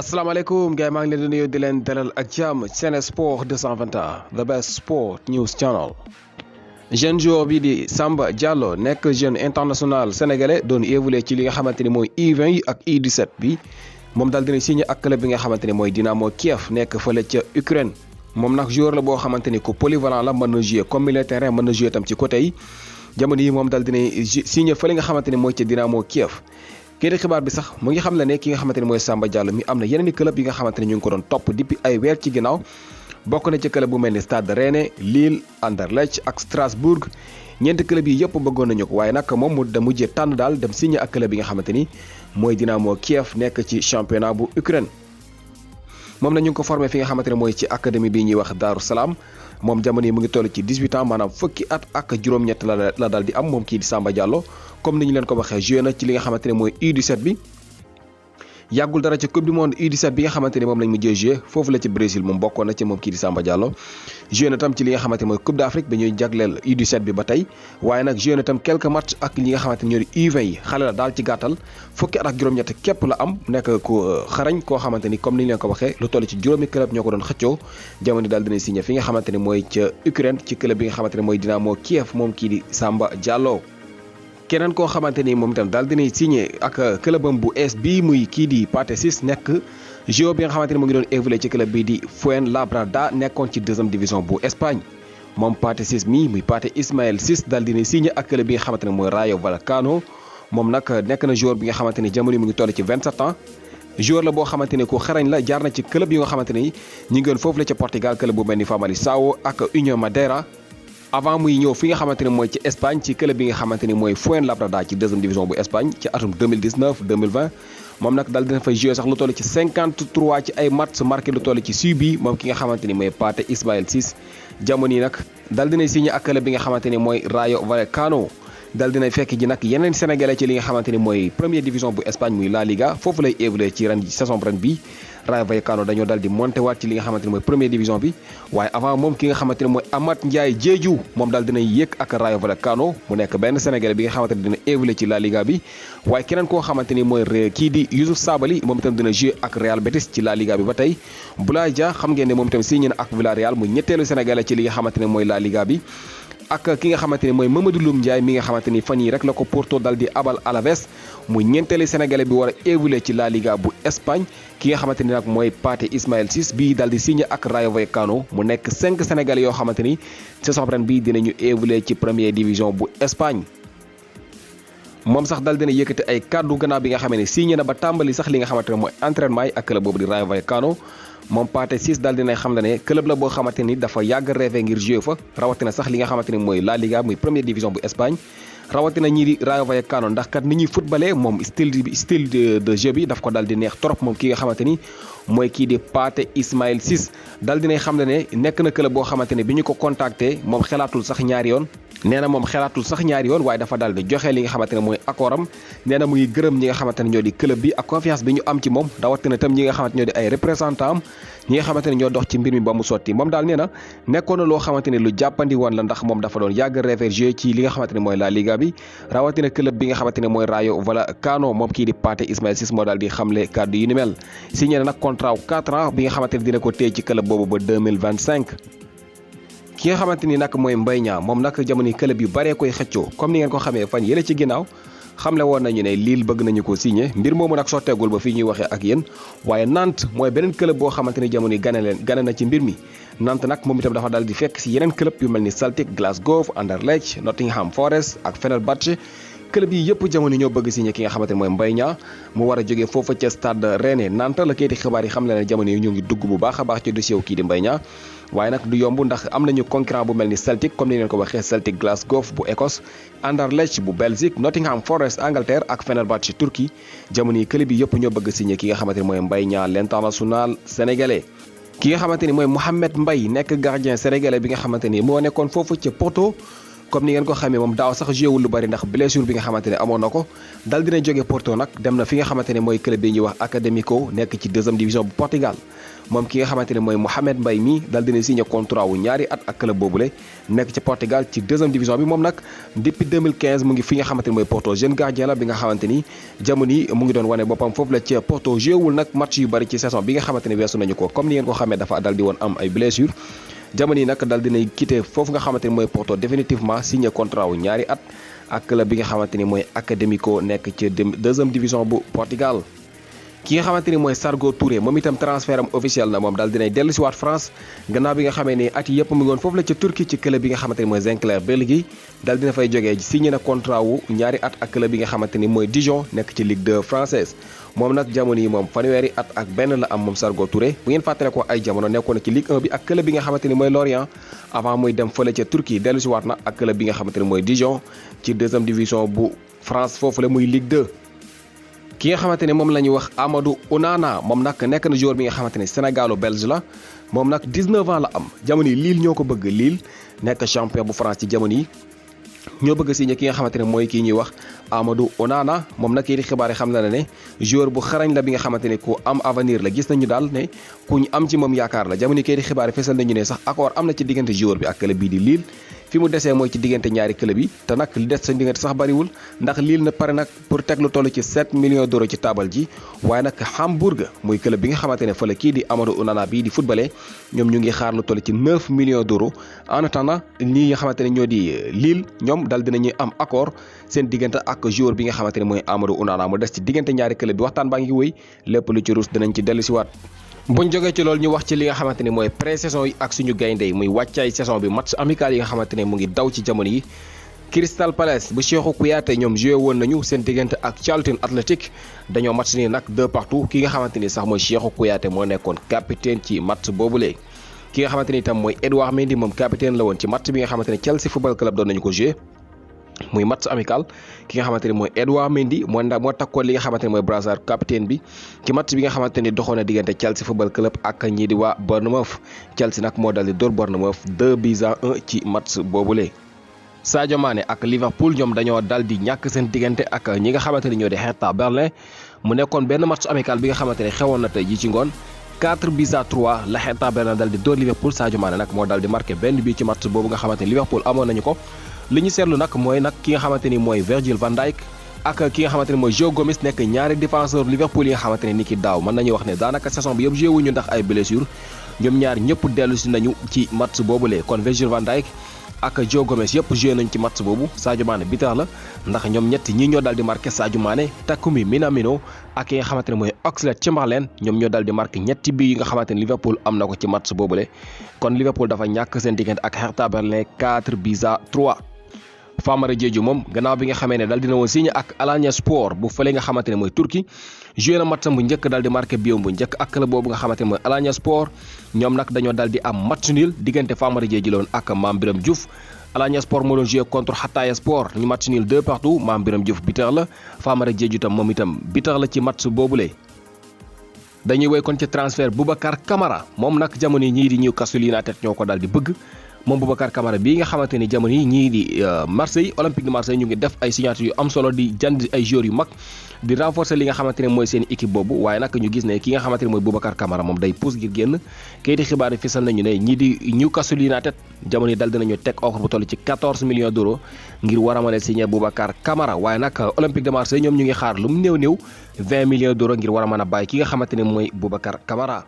asalaamaaleykum gars yi maa ngi leen di nuyu di leen dalal ak jàmm Sen Sport 221 the best sport news channel. jeune joueur bi di Samba Diallo nekk jeune international sénégalais doon évolué ci li nga xamante ni mooy U20 yi ak U17 bi moom daal dina signé ak club bi nga xamante ni mooy Dynamo Kiev nekk fële ca Ukraine. moom nag joueur la boo xamante ni ku polyvalent la mën na jouer comme milieu terrain mën na jouer tam ci côté yi jamono yi moom daal dina signé fële nga xamante ni mooy ca Dynamo Kiev. kii di xibaar bi sax mu ngi xam la ne ki nga xamante ni mooy Samba Diallo mi am na yeneen i club yi nga xamante ni ñu ngi ko doon topp depuis ay weer ci ginnaaw bokk na ci club bu mel ni Stade Rennais Lille Anderlecht ak Strasbourg ñeenti club yi yëpp bëggoon nañu ko waaye nag moom mu da mujjee tànn daal dem signé ak club yi nga xamante ni mooy Dynamo Kiev nekk ci championnat bu Ukraine. moom na ñu ngi ko formé fi nga xamante ne mooy ci académie bi ñuy wax Daaru Salaam moom jamono yi mu ngi toll ci 18 ans maanaam fukki at ak juróom-ñett la daal di am moom kii di Samba Diallo comme ni ñu leen ko waxee joué na ci li nga xamante ne mooy U17 bi yàggul dara ci coupe du monde U17 bi nga xamante ne moom lañ mujjee joué foofu la ci Brésil moom bokkoon na ci moom kii di Samba Diallo joué na tam ci li nga xamante ne mooy coupe d'Afrique bi ñuy jagleel U17 bi ba tey waaye nag joué na tam quelques matchs ak li nga xamante ne ñoo di U20 yi xale la daal ci gàttal fukki at ak juróom-ñett képp la am nekk ku xarañ koo xamante ni comme ni ñu leen ko waxee lu toll ci juróomi club ñoo ko doon xëccoo jamono daal dina signé fi nga xamante ne mooy ca Ukraine ci club bi nga xamante ne mooy Dynamo Kiev moom kii di Samba Diallo. keneen koo xamante ni moom itam daal dinay signé ak clubam bu es bii muy kii di Pathé Ciss nekk joueur bi nga xamante ni mu ngi doon évolué ci club bi di Fuenlabrada nekkoon ci deuxième division bu Espagne moom Pathé Ciss mii muy Pathé Ismaël Ciss daal dinay signé ak club bi nga xamante ne mooy Rayo Vallecano moom nag nekk na joueur bi nga xamante ni jamono mu ngi toll ci 27 ans joueur la boo xamante ni ku xarañ la jaar na ci club yi nga xamante ni ñi ngi woon foofu la ca Portugal club bu mel ni Famalicão ak União Madeira avant muy ñëw fi nga xamante ne mooy ci Espagne ci club bi nga xamante ni mooy Fuenlabrada ci deuxième division bu Espagne ci atum 2019 2020 moom nag daal dina fay joué sax lu toll ci 53 ci ay match marqué lu toll ci subi moom ki nga xamante ni mooy Pathé Ismaël Ciss jamono yi nag daal dinay signé ak club bi nga xamante ni mooy Rayo Vallecano daal dinay fekk ji nag yeneen sénégalais ci li nga xamante ni mooy première division bu Espagne muy La Liga foofu lay évolué ci ren saison ren bi Rayo Vallecano dañoo daal di monté waat ci li nga xamante ni mooy première division bi waaye avant moom ki nga xamante ni mooy Amath Ndiaye Diédhiou moom daal dinay yéeg ak Rayo Vallecano mu nekk benn sénégalais bi nga xamante ni dina évolué ci La Liga bi waaye keneen koo xamante ni mooy kii di Youssouf Sabaly moom itam dina joué ak Real Betis ci La Liga bi ba tey Boulaye Dia xam ngeen ne moom itam signé na ak Villarreal mu ñetteelu sénégalais ci li nga xamante ne mooy La Liga bi ak ki nga xamante ni mooy Mamadou Loum Ndiaye mi nga xamante ni fan yi rek la ko Porto dal di abal Alaves mu ñeenteeli sénégalais bi war a évoluer ci La Liga bu Espagne ki nga xamante ni nag mooy Pathé Ismaël Ciss bii dal di signé ak Rayo Vallecano mu nekk 5 sénégalais yoo xamante ni saison ren bii dinañu évoluer ci première division bu Espagne. moom sax dal dina yëkkati ay kàddu gannaaw bi nga xamante ni signé na ba tàmbali sax li nga xamante ne mooy entraînement yi ak club boobu di Rayo Vallecano moom Pathé Ciss daal dinay xam ne club la boo xamante ni dafa yàgg rêvé ngir jouer fa rawatina sax li nga xamante ni mooy La Liga muy première division bu Espagne rawatina ñii di Rayo Vallecano ndax kat ni ñuy footballé moom style de jeu bi daf ko daal di neex trop moom ki nga xamante ni mooy kii di Pathé Ismaël Ciss daal dinay xam ne nekk na club boo xamante ne bi ñu ko contacté moom xelaatul sax ñaari yoon nee na moom xelaatul sax ñaari yoon waaye dafa daal di joxe li nga xamante ne mooy accord am nee na mu ngi gërëm ñi nga xamante ne ñoo di club bi ak confiance bi ñu am ci moom rawatina tam ñi nga xamante ñoo di ay représentant am ñi nga xamante ne ñoo dox ci mbir mi ba mu sotti moom daal nee na nekkoon na loo xamante ne lu jàppandi woon la ndax moom dafa doon yàgg rêver jouer ci li nga xamante ne mooy La Liga bi rawatina club bi nga xamante ne mooy Rayo Vallecano moom kii di Pathé Ismaël Ciss moo daal di xamle kàddu yu ni mel signé na nag contrat wu 4 ans bi nga xamante ne dina ko téye ci club boobu ba 2025 ki nga xamante ni nag mooy Mbaye Niang moom nag jamono club yu baree koy xëccoo comme ni ngeen ko xamee fan yële ci ginnaaw xamle woon nañu ne Lille bëgg nañu ko signé mbir moomu nag sotteegul ba fii ñuy waxee ak yéen waaye Nantes mooy beneen club boo xamante ni jamono yi gane na ci mbir mi Nantes nag moom itam dafa daal di fekk si yeneen club yu mel ni Celtic Glasgow Anderlecht Nottingham Forest ak Fenerbahçe club yi yëpp jamono ñoo bëgg signé ki nga xamante ne mooy Mbaye Niang mu war a jógee foofa ca Stade Rennais Nantes la kayiti xibaar yi xam le ne jamono yi ñu ngi dugg bu baax a baax ci dossier kii di Mbaye Niang waaye nag du yomb ndax am nañu concurrent bu mel ni Celtic comme ni leen ko waxee Celtic Glasgow bu Écosse Anderlecht bu Belgique Nottingham Forest Angleterre ak Fenerbahçe Turquie jamono yi club yi yëpp ñoo bëgg signé ki nga xamante ne mooy Mbaye Niang l'international sénégalais ki nga xamante ni mooy Mohamed Mbaye nekk gardien sénégalais bi nga xamante ni moo nekkoon foofu ca Porto comme ni ngeen ko xamee moom daaw sax joué wul lu bari ndax blessure bi nga xamante ne amoon na ko dal dina jóge Porto nag dem na fi nga xamante ne mooy club bi ñuy wax Académico nekk ci 2e division bu Portugal moom ki nga xamante ne mooy Mohamed Mbaye mi dal dina signé contrat wu ñaari at ak club boobule nekk ci Portugal ci 2e division bi moom nag depuis 2015 mu ngi fi nga xamante ne mooy Porto jeune gardien la bi nga xamante ni jamono yi mu ngi doon wane boppam foofu la ci Porto joué wul nag match yu bari ci saison bi nga xamante ne weesu nañu ko comme ni ngeen ko xamee dafa dal di woon am ay blessure jamono yi nag dal dinay quitté foofu nga xamante ni mooy Porto définitivement signé contrat wu ñaari at ak club bi nga xamante ni mooy Académico nekk ci 2e division bu Portugal. ki nga xamante ni mooy Sargo Touré moom itam transfert am officiel na moom daal dinay dellu si waat France gannaaw bi nga xamee ni at yi yëpp mu ngi woon foofu la ca Turquie ci club bi nga xamante ni mooy Sinclair Belgique daal dina fay jógee signé na contrat wu ñaari at ak club bi nga xamante ni mooy Dijon nekk ci Ligue 2 française moom nag jamono yi moom fanweeri at ak benn la am moom Sargo Touré bu ngeen fàttale ko ay jamono nekkoon na ci Ligue 1 bi ak club bi nga xamante ni mooy Lorient avant muy dem fële ca Turquie dellu si waat na ak club bi nga xamante ni mooy Dijon ci 2e division bu France foofu la muy Ligue 2. ki nga xamante ne moom la ñuy wax Amadou Onana moom nag nekk na joueur bi nga xamante ne sénégalo-belge la moom nag 19 ans la am jamono yi Lille ñoo ko bëgg Lille nekk champion bu France ci jamono yi ñoo bëgg a signé ki nga xamante ne mooy kii ñuy wax Amadou Onana moom nag kii di xibaar yi xam na ne joueur bu xarañ la bi nga xamante ne ku am avenir la gis nañu daal ne ku ñu am ci moom yaakaar la jamono yi kii di xibaar yi fesal nañu ne sax accord am na ci diggante joueur bi ak club bii di Lille fi mu desee mooy ci diggante ñaari club yi te nag li des sa diggante sax bariwul ndax Lille na pare nag pour teg lu toll ci 7 millions d'euros ci taabal ji waaye nag Hambourg muy club bi nga xamante ne fa la kii di Amadou Onana bii di footballé ñoom ñu ngi xaar lu toll ci 9 millions d'euros en attendant ñi nga xamante ne ñoo di Lille ñoom dal dinañuy am accord seen diggante ak joueur bi nga xamante ne mooy Amadou Onana mu des ci diggante ñaari club bi waxtaan baa ngi wéy lépp lu ci ruus dinañ ci dellu si waat buñ jógee ci loolu ñu wax ci li nga xamante ne mooy pré-saison yi ak suñu gaynde yi muy wàccaay saison bi match amical yi nga xamante ne mu ngi daw ci jamono yi Crystal Palace bu Cheikhou Kouyaté ñoom joué woon nañu seen diggante ak Charlton Athletic dañoo match nii nag 2-2 ki nga xamante ni sax mooy Cheikhou Kouyaté moo nekkoon capitaine ci match boobule ki nga xamante ni itam mooy Edouard Mendy moom capitaine la woon ci match bi nga xamante ne Chelsea Football Club doon nañu ko joué muy match amical ki nga xamante ne mooy Edouard Mendy moo takkoon li nga xamante ne mooy brassard capitaine bi ci match bi nga xamante ni doxoon na diggante Chelsea Football Club ak ñii di waa Bournemouth Chelsea nag moo dal di dóor Bournemouth 2-1 ci match boobule. Sadio Mané ak Liverpool ñoom dañoo dal di ñàkk seen diggante ak ñi nga xamante ni ñoo di Hertha Berlin mu nekkoon benn match amical bi nga xamante ne xewoon na tey ji ci ngoon 4-3 la Hertha Berlin dal di dóor Liverpool Sadio Mané nag moo dal di marqué benn bii ci match boobu nga xamante ni Liverpool amoon nañu ko. li ñu seetlu nag mooy nag ki nga xamante ni mooy Virgil van Dijk ak ki nga xamante ni mooy Joe Gomez nekk ñaari défenseur Liverpool yi nga xamante ne ni ki daaw mën nañu wax ne daanaka saison bi yëpp joué wuñu ndax ay blessure ñoom ñaar ñëpp dellu si nañu ci match boobule kon Virgil van Dijk ak Joe Gomez yëpp joué nañ ci match boobu Sadio Mané bitar la ndax ñoom ñett ñi ñoo daal di marqué Sadio Mané Takumi Minamino ak ki nga xamante ne mooy Oxlade-Chamberlain ñoom ñoo daal di marqué ñetti bii yi nga xamante ne Liverpool am na ko ci match boobule kon Liverpool dafa ñàkk seen diggante ak Hertha Berlin 4-3. Famara Diédhiou moom gannaaw bi nga xamee ne dal dina woon signé ak Alanyaspor bu fële nga xamante ne mooy Turquie joué na match bu njëkk dal di marqué biom bu njëkk ak club boobu nga xamante ne mooy Alanyaspor ñoom nag dañoo dal di am match nul diggante Famara Diédhiou loon ak Mame Biram Diouf Alanyaspor moo doon joué contre Hatayspor ñu match nul 2-2 Mame Biram Diouf bitar la Famara Diédhiou tam moom itam bitar la ci match boobule. dañuy woy kon ci transfert Boubacar Kamara moom nag jamono yi ñii di Newcastle United ñoo ko dal di bëgg moom Boubacar Kamara bii nga xamante ni jamono yi ñii di Marseille Olympique de Marseille ñu ngi def ay signature yu am solo di jënd ay joueurs yu mag di renforcer li nga xamante ne mooy seen équipe boobu waaye nag ñu gis ne ki nga xamante ne mooy Boubacar Kamara moom day pousse ngir génn kayiti xibaar yi fisal nañu ne ñii di Newcastle United jamono yi dal dinañu teg offre bu toll ci 14 millions d'euros ngir war a mën a signer Boubacar Kamara waaye nag Olympique de Marseille ñoom ñu ngi xaar lu mu néew 20 millions d'euros ngir war a mën a bàyyi ki nga xamante ne mooy Boubacar Kamara